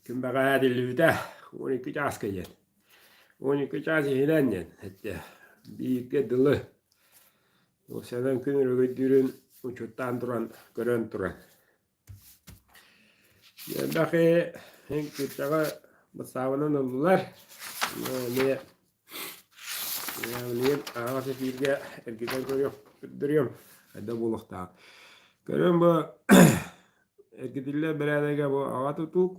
Күн бэҕэһээ этиллибитэ 12 чааска диэн. 12 чаас иһинэн диэн эттэ. Бииргэ дылы. Уопсайынан күн өрөгөйдүүрүн учуоттаан туран, көрөн туран. Элбэх эн кырдьаҕа бассаабынан ыллылар. Эмиэ билигин аһаҕас эфиргэ эргитэн көрүөх көрдөрүөм хайдах буолуохтаах. Көрүөм бу эргитиллэр бэрээдэгэ бу аҕа тутуук,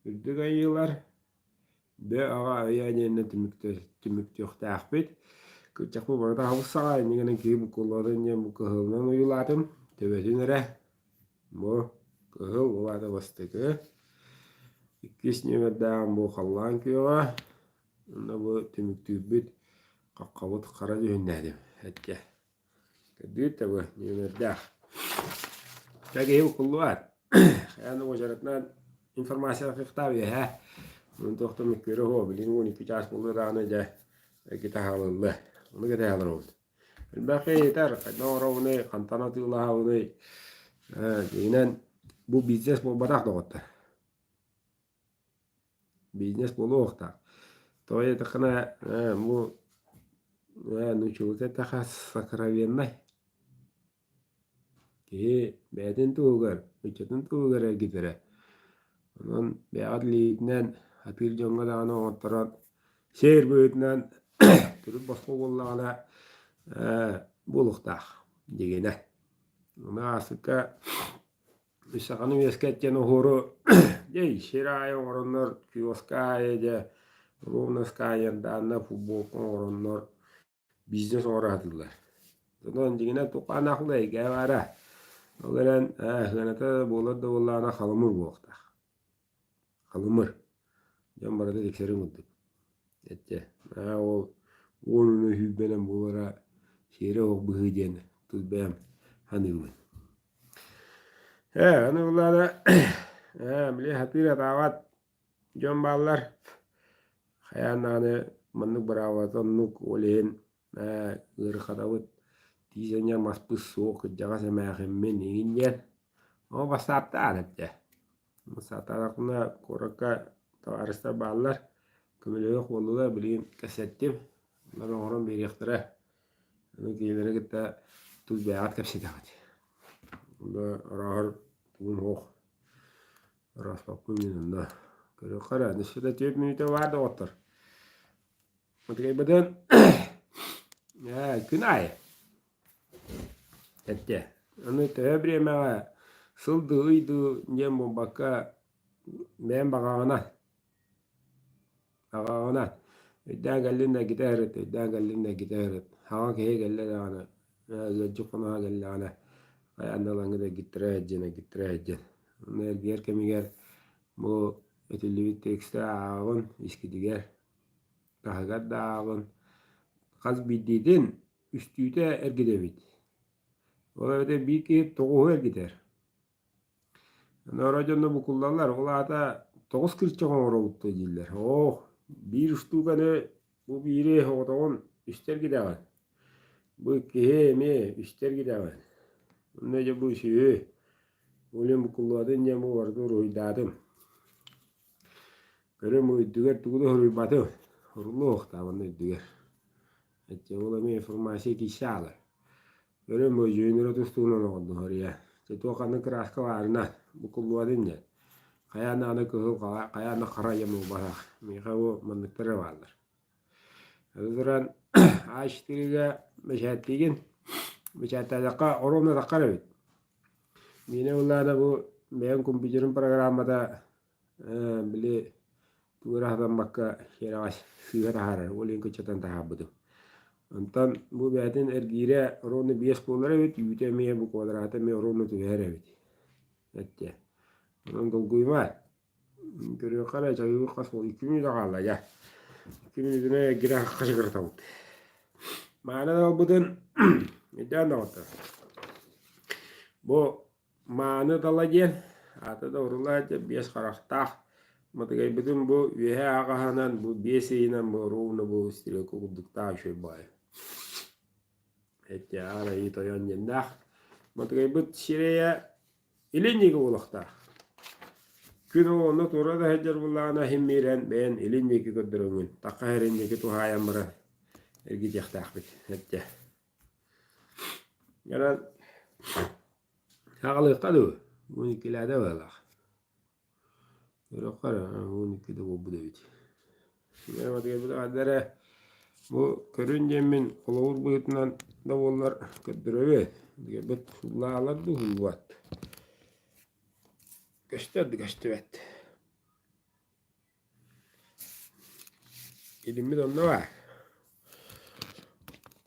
үрдүк айыылар, бөө аҕа өйөө диэннэ түмүктүөхтээхпит. Кырдьахпыт барыта аһылык саҕа инньэ гынан киһи буккулларын диэн бу кыһылынан ойуулаатым. Төбөтүн эрэ бу кыһыл ол аата бастакы. Иккис нүөмэрдээҕим бу халлаан күөҕэ. Онно бу түмүктүүрбүт хаххабыт хара дьүһүннээтим эттэ. Көрдүүр да бу нүөмэрдээх. Чэ киһи буккуллубат. Хайаан да уочаратынан информация кыахтаах үөһээ. Онон туох да мөккүөрэ суох. Билигин 12 чаас буолла даҕаны дьэ эргитэ хаалыллыа. Ону кэтэһэ олоробут. Элбэх киһи ыйытар, хайдах оҥоробунуй, хантан атыылаһабыный? Ээ, дьиҥинэн бу бизнес буолбатах доҕоттор. Бизнес буолуохтаах. Тоҕо диэтэххинэ, ээ, бу ээ, нууччалыыта эттэххэ сокровеннай. Киһи бэйэтин туһугар, ыччатын туһугар эргитэрэ. Онон бэйэҕит илиитинэн атыыр дьоҥҥо даҕаны оҥотторон сиэр быһыытынан төрүт босхо буоллаҕына ээ, буолуохтаах дьигинэ. Ону ааспыкка Саханы үөскэт диэн оһуору дьэ сир аайы оҥороннор киоска аайы дьэ ровноска аайы футболка оҥороннор бизнес оҥоро сатыыллар. Онон дьиҥинэн туохханаах да эйгэ баара. Ол эрэн ээ сыаната буолар да буоллаҕына халымыр буолуохтаах. Халымыр. Дьон барыта тиксэрин курдук. Эттэ аа ол уонуна сүүрбэнэн буолара сиэрэ суох быһыы диэн тус бэйэм саныыбын. Ээ аны буллаҕына ээ били сатыыр сатаабат дьон бааллар. Хайаан даҕаны маннык быраабылата оннук ол иһин ээ ыарырҕатабыт тиис анньар маспыт суох кырдьаҕас эмээхиммин игин диэн. Ол бассааптаан эттэ. Сатаатахпына куоракка табаарыстар бааллар, көмөлөһүөх буоллулар, билигин кэпсэттим, олор оҥорон биэриэхтэрэ. Аны кинилэри кытта тус бэйэҕит кэпсэтэҕит. Онно орооһор тугум суох. Орооспоппун мин онно. Көрүөххэ эрэ, өссө да түөрт мүнүүтэ баар доҕоттор. Матыгайбытын күн аайы Эттэ. Аны төһө бириэмэҕэ сыл дуу, ый дуу диэн буолбакка, бэйэм баҕаҕынан, баҕаҕынан өйдөөн кэллин да эргитэ сырыт, өйдөөн кэллин да эргитэ сырыт. Хаҥа киһи кэллэ даҕаны, ыалдьыт хоноһо кэллэҕинэ, хайаан да ылаҥҥыт эргиттэрэ сылдьын, эргиттэрэ сылдьын. Онно эргийэр кэмигэр бу этиллибит текстэ ааҕаҕын искитигэр, таһыгар да ааҕын. Хас биирдиитин үстүүтэ эргитэбит. Ол эбэтэр биир киһи тоҕуһу эргитэр. Норо дьоно букуллаллар, ол аата тоҕус кырчах оҥоробут дуо дииллэр. Оох, биир устууканы бу биири соҕотоҕун үстэ эргитэҕин. Бу иккиһи эмиэ үстэ эргитэҕин. Онно дьэ бу үсүһү. Ол иһин букуллубатын диэн бу барыта уруһуйдаатым. Көрүм үрдүгэр тугу да суруйбатым. Суруллуохтаах онно үрдүгэр. Эчэ ол эмиэ информация киирсэ хаалар. Көрүм дьүһүнүрэ тустуунан оҕордоһор ийэ. Чэ туох ханнык кырааска баарынан букуллубатын диэн. Хайаан даҕаны кыһыл, хайаан да хара ийэм буолбатах. Миэхэ бу манныктар эрэ бааллар. Аны туран А4-га бэчээттиигин. Бэчээттээтэххэ оруобуна таххар эбит. Миэнэ ыллаана бу бэйэм компьютерым программата Ээ, били тугу эрэ хатаммакка киэрэҕэс сыыһа таһаарар, ол иһин кыччатан таһаарбытым. Онтон бу бэйэтин эргиирэ ровно биэс буолар эбит, үүтэ эмиэ бу квадрата эмиэ ровно түһэр эбит. Эттэ. Онон долгуйума. Көрүөххэ эрэ чайыыр хас буол икки мүнүүтэ хаалла дьэ. Икки мүнүүтүнэ эргирэ хачыгыратабыт. Мааны ылбытын өйдөөн доҕоттор. Бу Мааны дала диэн, аата да урулаа дьэ биэс харахтаах. Матыгайбытын бу үөһэ аҕаһынан, бу биэс ыйынан бу ровно бу стрелка курдуктаах үчүгэй баҕайы. Эттэ аар айыы тойон диэннээх. Матыгайбыт сирэйэ илин диэки буолуохтаах. Күн ол онно тура да сылдьар буоллаҕына иһин биэрэн бэйэн илин диэки көрдөрөҥҥүн, тахха иһэрин диэки туһаайан баран эргитиэхтээхпит эттэ. Онон аҕалыахха дуу, 12-лээтэ быһыылаах. Көрүөххэ эрэ, 12 да буолбут эбит. Эрэ бу көрүн диэммин холобур быһыытынан да буоллар көрдөрөбүт. Быт суллаалар дуу суллубат. Көстөр да көстүбэт. Илиммит онно баар.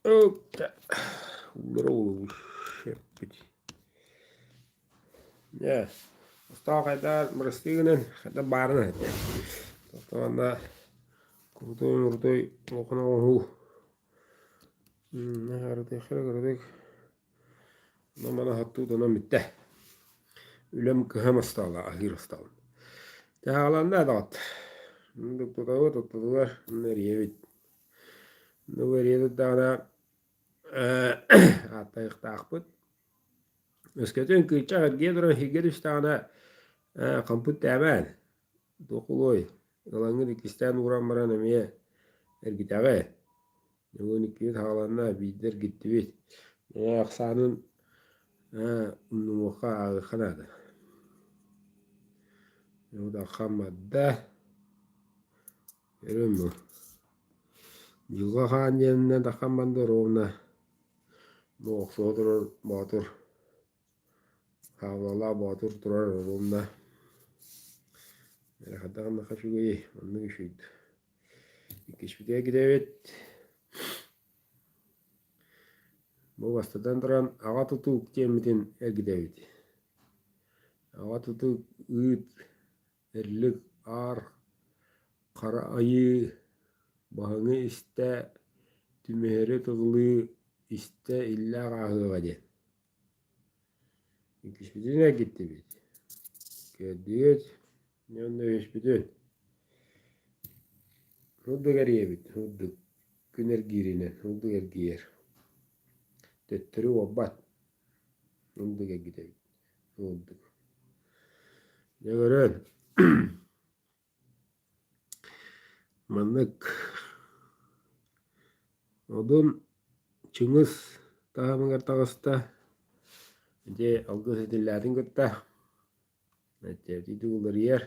Ууллара ууллубут. Дьэ, остуол хайдах бырастыы гынан, хайдах баарынан этэ. Онно крутой-мурутой улахан оҥоһуу. Кырдык Маны аһаттыы бүттэ. Үлэм кыһам астаала, аһыыр астаалым. Таһааланна даҕат. Туттутабыт, туттутулар, эрийэбит. Ну, эрийэ турдаҕына ааттайыахтаахпыт. Өскөтүн кыычах эргийэ туран иһиргэ түстэҕинэ хампыт тээмээн, туох ылаҥҥыт иккистээн ууран баран эмиэ эргитэҕи. Бүгүн иккибит хааланна, биирдэ эргиттибит. Ээ, ахсаанын ээ, умнумуохха, ааҕыахха наада. Удахаммадда. Көрүм бу. Дьылҕа хаан диэнинэн таххамманда ровно бу охсуһа турар боотур Хаалалаах боотур турар ровно эрэ хайдах гыннахха үчүгэйий, оннук үчүгэй. Иккиспитигэр киирэбит. Бу бастатан туран аҕа тутуук диэммитин эргитэбит. Аҕа тутуук ыыт, эрлик, аар, хара айыы, баһыҥы истэ, түмэһэри тыллыы, истэ иллээх ааһыаҕа диэн. Иккиспитин эргиттибит. Көрдүгүт, уонна үһүспүтүн. Урдук эрийэбит, урдук күн эргииринэн, урдук эргийэр. Төттөрү уолбат, урдук эргитэбит, урдук. Дьэ көрөн, Маннык Одун Чыҥыс таһымыгар таҕыста, ити алгыс этиллээтин кытта ити уларыйар,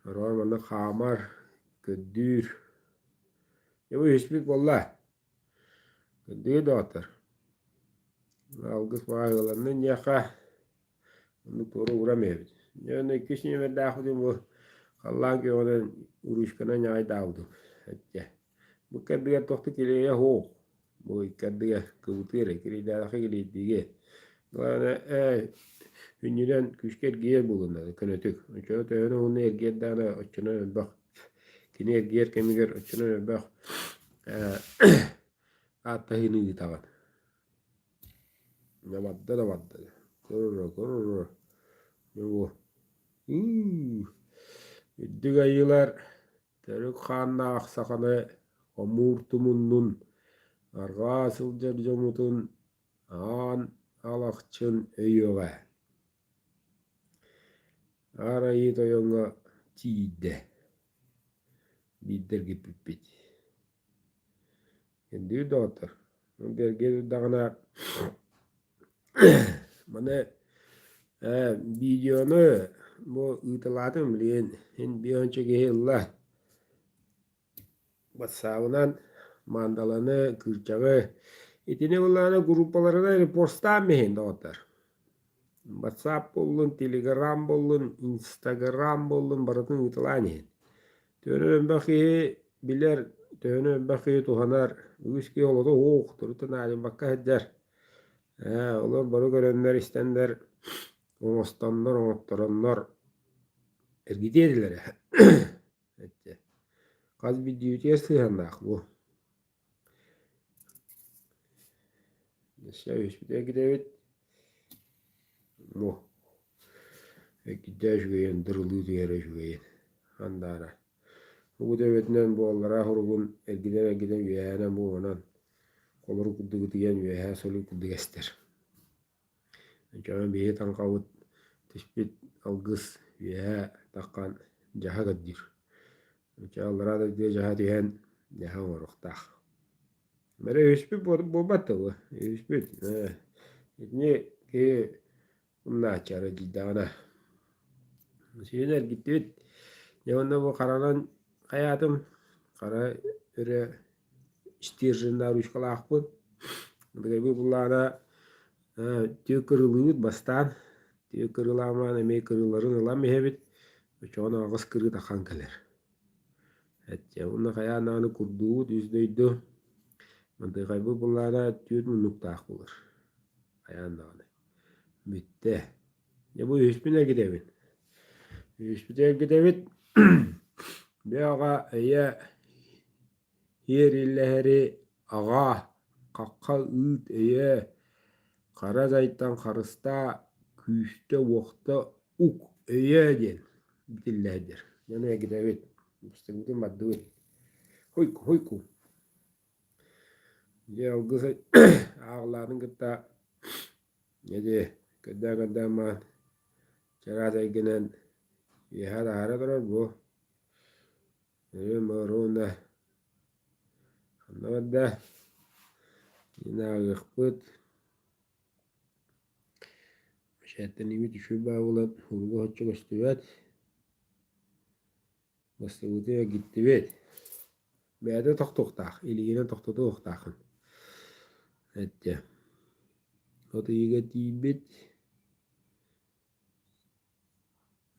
Ороон манна хаамар, көрдүүр. Дьэ бу үһүспүт буолла. Көрдүүр доҕоттор. Алгыс баҕа ыаланнын диэххэ Оннук туора ууран иһэбит. Дьэ онно иккис нүөмэрдээхпитин бу халлаан күөҕүнэн ручканан ньаҕайдаабытым эттэ. Бу иккэрдигэр туох да килиэйэ суох. Бу иккэрдигэр кыбытыы эрэ, килиэйдээтэххэ килиэйдиигэ. Главное ээ күннүнэн күүскэ эргийэр буолунна көнөтүк. Оччоҕо төһөнү уһуннук эргийэрдэҕинэ оччонон элбэх кини эргийэр кэмигэр оччонон элбэх ээ ааттаһыыны ыытаҕын. Дьэ барда да барда Көрө көрө Дьэ Үрдүк айыылар төрүт хааннаах саханы хомуур тумуннун арҕаа сылдьар дьоммутун аан алахчын өйүөҕэ. Аар Айыы Тойоҥҥо тиийдэ. Биирдэ эргиппиппит. Ирдиир доҕоттор, бэргэ турдаҕына маны видеону бу ыыталаатым билигин син биир киһи ылла ватсабынан мандаланы, кыырчаҕы итини ыллаҕына группаларынан репостаан иһин доҕоттор Ватсап буоллун, телеграм буоллун, инстаграм буоллун барытын ыыталаан иһин. Төһөнөн элбэх киһи билэр, төһөнөн элбэх киһи туһанар, үгүс киһи олоҕо суох, төрүт наадыйбакка сылдьар. Ээ, олор бары көрөннөр, истэннэр, оҥостоннор, оҥоттороннор эргитиэ этилэрэ. Эттэ. Хас биирдиибитигэр сыһыаннаах бу. Өссө үһүспүтүгэр киирэбит. Бу иккитэ үчүгэйин, дырылыы түһэрэ үчүгэйин. Андаара. Бу төбөтүнэн буоллара хоругун эргитэн-эргитэн үөһээнэн буоланан холорук курдук ытыйан үөһээ солуу курдук эстэр. Дьон биһиги таҥхабыт түспүт алгыс үөһээ. таххан дьаһа көрдүүр. Чэ аллараа дойдуга дьаһа түһэн дьаһа оҥоруохтаах. Бары үһүспүт буолбат да бу үһүспүт итини киһи умнааччы аралдьыйдаҕына. Сиһин эргиттибит. Дьэ уонна бу харанан хайаатым хара өрө стерженнээх ручкалаахпын. Быдайбыт буллаҕына түө кырылыыбыт бастаан түө кырылаамаан эмиэ кырыыларын ылан иһэбит. Оччоҕуна аҕыс кырыы тахан кэлэр. Эччэ уонна хайаан даҕаны курдуубут үс дойду Мантыхайбыт буллаҕына түөрт муннуктаах буолар. Хайаан даҕаны. Бүттэ. Дьэ бу үһүспүн эргитэбин. Үһүспүтүн эргитэбит. Бэҕэ эйэ иэриллэһэри аҕа хахха ыыт эйэ хара дьайтан харыстаа күүстэ-уохта ук өйөө диэн битиллэһдэр. Дьону эргитэбит. Бастакытын бардыбыт. Хуйку хуйку. Дьэ алгыс ааҕылаатын кытта ити көрдөөн-көрдөөн баран чараас эйгэнэн үөһэ таһаара турар бу Өрүм-оруна ханна барда? Мин ааҕыахпыт Бэчээттэниибит үчүгэй баа буолан уругу соччо көстүбэт Бастыбыты эргиттибит. Бэйэтэ тохтуохтаах, илиигинэн тохтотуохтааххын. Эттэ. От ыйыга тиийбит.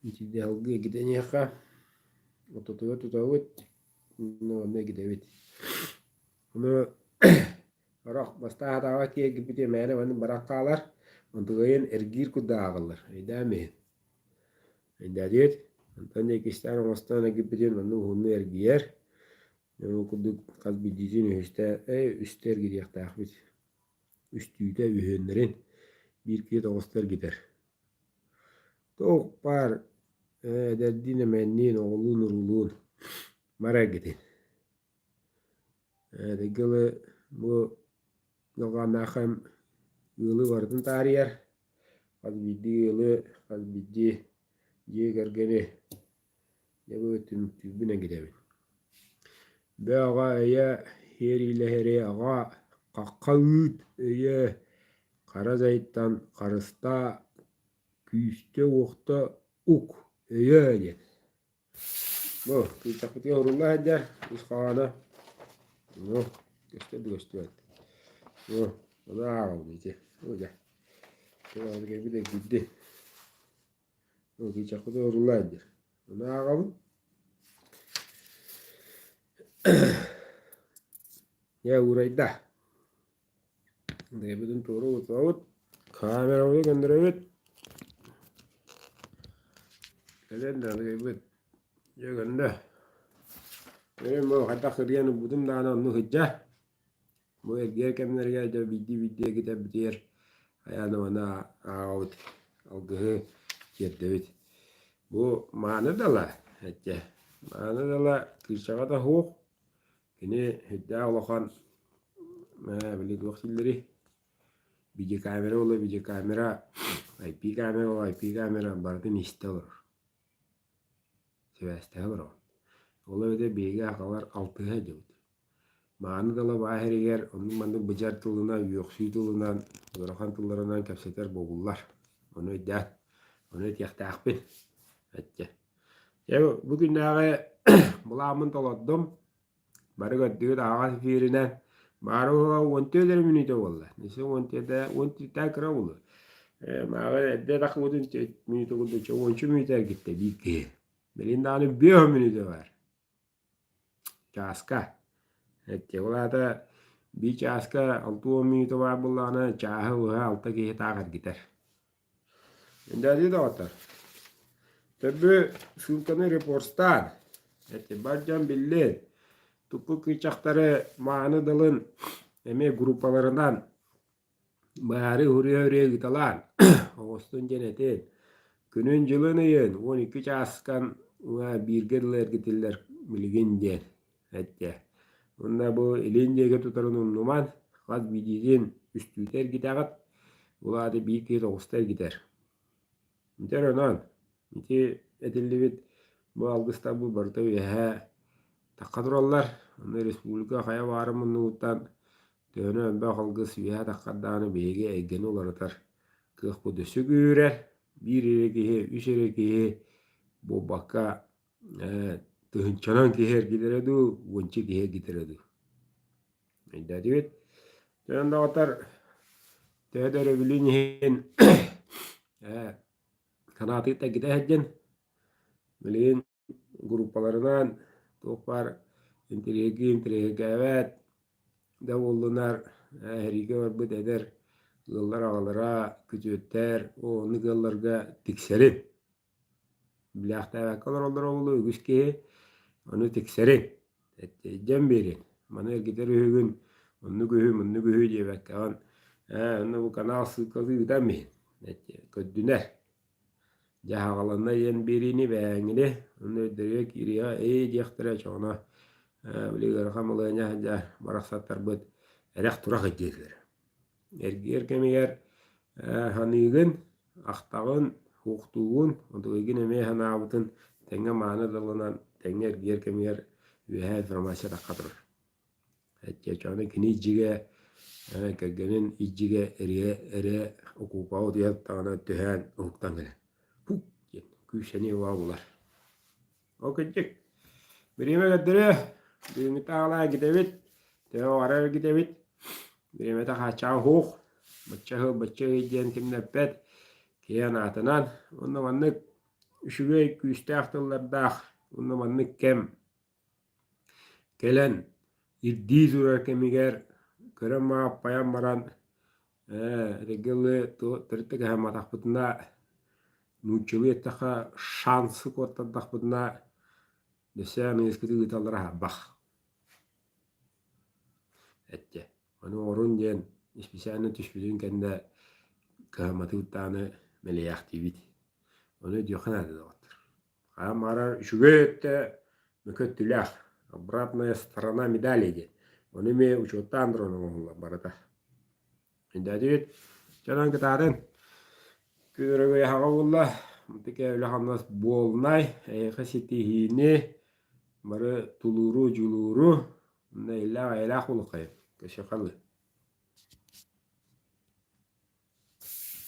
Итиннэ салгыы эргитэн иһиэххэ. Ортотугар тутабыт, онно эргитэбит. Ону сорох бастаан сатаабат киһи эргиппитэ мээнэ маннык баран хаалар, онтукайын эргиир курдук ааҕыллар. Өйдөөн иһин. Өйдөөтүгүт? Онтон иккистээн оҥостон эргиппитин оннук уһуннук эргийэр. Ол курдук хас биирдиитин үһүстэ, үстэ эргитиэхтээхпит. Үстүүтэ үһүөннэрин биир киһи тоҕуста эргитэр. Туох баар эдэрдиин эмэнниин, оҕолуун-уруулуун бары эргитин. Дылы бу дьылҕааннаахха ыалы барытын таарыйар, хас биирдии ыалы, хас биирдии дьиэ кэргэни дьэ бу түмүктүүрбүн эҥитэбин. Бөҕө өйө иэриилэһэри аҕа хахха ыыт өйө хара дьайыттан харыстаа күүстэ-уохта ук өйөө диэн. Бу кыычахпытыгар урулла сылдьар ис хоһооно ну көстөр да көстүбэт. Ну ону ааҕабын ити. Бу дьэ. Кэлбит эргийди. Бу кыычахпытыгар урулла сылдьар. Ону ааҕабын. Дьэ уурайда. Бэйэбитин туора утуйабыт, камерабытын көннөрөбүт. Кэлэн да аныгыйбыт дьэ көннө. Эм бу хайдах ырыан ылбытым даҕаны оннук сылдьа. Бу эргийэр кэмнэригэр дьэ биирдии-биирдии эргитэрбитигэр хайаан даҕаны ааҕабыт, алгыһы тиэрдэбит. Бу мааны дала, эчэ, мааны дала кыычаҕа да суох, Кини сүрдээх улахан били туох дииллэрий видеокамера буолла видеокамера, IP-камера буолла IP-камера барытын истэ олорор, сибээстэһэ олороҕун. Ол эбэтэр биһиги сахалар алтыһа сылдьабыт. Мааны тыла баа иһэригэр оннук-маннык быдьар тылынан, үөхсүү тылынан, ыарахан тылларынан кэпсэтэр бобуллар. Ону өйдөөн, ону этиэхтээхпин эттэ. Дьэ бу күннээҕи былааммын толордум. Бары көрдүгүт аһаҕас эфиринэн. Баара 14 эрэ мүнүүтэ буолла. Өссө 14 14 кыра буолуо. Мааҕы эрдэ тахсыбытын мүнүүтэ курдук уонча мүнүүтэ эргиттэ биир киһи. Билигин даҕаны 5 мүнүүтэ баар. Чааска. Эттэ ол аата биир чааска 60 мүнүүтэ баар буоллаҕына чааһы быһа алта киһи таах эргитэр. Индээтии доҕоттор, төрдү ссылканы репостаан, эти бар дьон биллин, туппут кыычахтары мааны дылын эмиэ группаларынан баары уруйа-уруйа ыыталаан, оҕустун диэн этин, күнүн-дьылын ыйын 12 чааскан бииргэ дылы эргитиллэр билигин диэн эттэ. Уонна бу илин диэки тутарын умнуман, хас биирдиитин үстүүтэ эргитэҕит, ол аата биир киһи тоҕуста эргитэр. Дьэ онон ити этиллибит бу алгыстар бу барыта үөһээ тахха тураллар. Онно республика хайа баарын муннугуттан төһөнү элбэх алгыс үөһээ таххар даҕаны биһиги эйгэни уларытар кыахпыт өссө күүһүрэр. Биир эрэ киһи, үс эрэ киһи буолбакка тыһыынчанан киһи эргитэрэ дуу, уонча киһи эргитэрэ дуу. Өйдөөтүгүт? Дьон доҕоттор, төһө да өрөбүлүн иһин санаатыгыт эргитэ сылдьын. Билигин группаларынан туох баар интэриэһиргии интэриэһиргээбэт да буоллунар эһэриигэ барбыт эдэр ыаллар аҕалара, күтүөттэр оннук ыалларга тиксэрин. Билээхтээбэккэ олороллоро буолуо үгүс киһи, ону тиксэриҥ, илдьэн биэриҥ, маны эргитэр үһүгүн, оннук үһү, муннук үһү диэбэккэҕин, ээ онно бу канал ссылкатын ыытан иһин, көрдүнэр. Дьаһаҕаланна диэн биэриини бэйэҥҥини, онно өйдөрүө киириэҕэ ээ диэхтэрэ чоҕуна били ыарахан балаһыанньа сылдьар барахсаттарбыт эрэх-турах диэтилэр. Эргийэр кэмигэр саныыгын, ахтаҕын, суохтуугун, онтукайгын эмиэ санаабытын тэҥҥэ мааны тылынан тэҥҥэ эргийэр кэмигэр үөһээ информация тахха турар. Чочоону кини илдьигэ, кэргэнин илдьигэ эрийэ эрэ окуопаҕа утуйа сыттаҕына түһээн уһуктан кэлэр. Пук диэн күүстэни уоҕа булар. Ол кырдьык, бириэмэ көрдөрүө, бүгүҥҥү таҕалаа эргитэбит, төһө баҕарар эргитэбит, бириэмэтэ хааччаҕа суох, бачча сыл, бачча ый диэн кимнэппэт, киһи анаатынан, уонна маннык үчүгэй күүстээх тыллардаах, уонна маннык кэм кэлэн ирдии турар кэмигэр көрөн мааппайан баран ээ этэргэ төрүт да кыһамматахпытына нууччалыы эттэххэ шансы куоттардахпытына өссө аныгыскытын ыыталлара аһарбах эттэ ону орун диэн исписээнэ түспүтүн кэннэ кыһамматыбыт даҕаны мэлийээхтиибит ону өйдүөххэ наада доҕоттор Хаһан баҕарар үчүгэй өттө мөкү өттүлээх, обратная сторона медали диэн. Ону эмиэ учуоттаан туран оҥоһуллар барыта. Өйдөөтүгүт? Дьонон кытаатын. Күн өрөгөй аһаҕа буолла. Мантыка үлэ-хамнас буолунай, эйиэхэ ситиһиини, бары тулууру, дьулууру, онно иллээх-эйэлээх буолуоххайын. Көсүөххэ дылы.